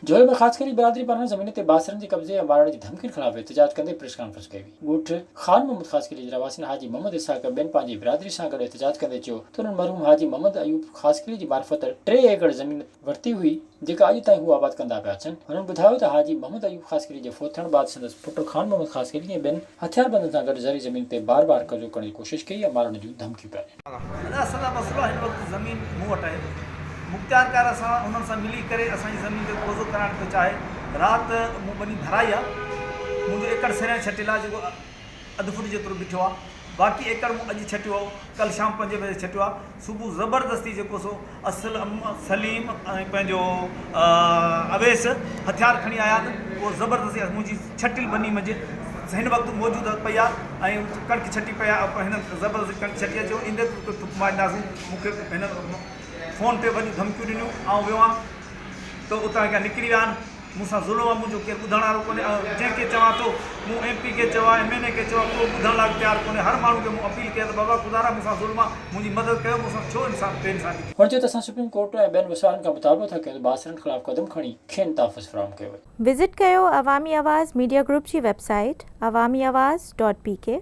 جوهي ۾ خاصخيلي برادري پاران زمين تي بااثرن جي قبضي ۽ مارڻ جي ڌمڪين خلاف احتجاج ڪندي پريس ڪانفرنس ڪئي وئي. ڳوٺ خان محمد خاصخيلي جي رهواسين حاجي محمد اسحاق ۽ ٻين پنهنجي برادري سان گڏ احتجاج ڪندي چيو ته انهن مرحوم حاجي محمد ايوب خاصخيلي جي معرفت ٽي ايڪڙ زمين ورتي هئي جيڪا اڄ تائين هو آباد ڪندا پيا اچن. هنن ٻڌايو ته حاجي محمد ايوب خاصخيلي جي فوت ٿيڻ بعد سندس پٽ خان محمد خاصخيلي ۽ ٻين هٿياربندن سان گڏ زرعي زمين تي بار بار قبضو ڪرڻ جي ڪوشش ڪئي ۽ مارڻ جون ڌمڪيون پيا ڏين. ادا سدا مسئلو هن وقت زمين مون وٽ آهي مختيارڪار اسان انهن سان ملي ڪري اسان جي زمين تي قبضو ڪرائڻ پيو چاهي رات مون ٻني ڀرائي آ منهنجو ايڪڙ سريان ڇٽيل آ جيڪو اڌ فٽ جيترو بيٺو آ باقي ايڪڙ مون اڄ ڇٽيو آ ڪل شام پنجين بجي ڇٽيو آ صبح زبردستي جيڪو سو اسلم سليم ۽ پنهنجو اويس هٿيار کڻي آيا ته اهو زبردستي منهنجي ڇٽيل ٻني منجهه هن وقت موجود پئي آهي ۽ ڪڻڪ ڇٽي پئي آهي هن زبردستي ڪڻڪ ڇٽي آهي چيو ايندي ته توکي ٿڦ مارينداسون مون کي هن فون تي وڏيون ڌمڪيون ڏنيون آئون ويو آهيان ته اتان کان نڪري ويا آهن مون سان ظلم آ منهنجو ڪير ٻڌڻ وارو ڪونهي آئون جنهن کي چوان ٿو مون ايم پي کي چيو آ ايم اين اي کي چيو آ ڪو ٻڌڻ لاء به تيار ڪونهي هر ماڻهو کي مون اپيل ڪئي آ ته بابا خدارا مون سان ظلم آ منهنجي مدد ڪيو مون سان ڇو انصاف بي انصافي ٿي. هن چيو ته اسان سپريم ڪورٽ ۽ ٻين وسارن کان مطالبو ٿا ڪيون ته بااثرن خلاف قدم کڻي کين تحفظ فراهم ڪيو وڃي. وزٽ ڪيو عوامي آواز ميڊيا گروپ جي website Awami Awaz dot P K.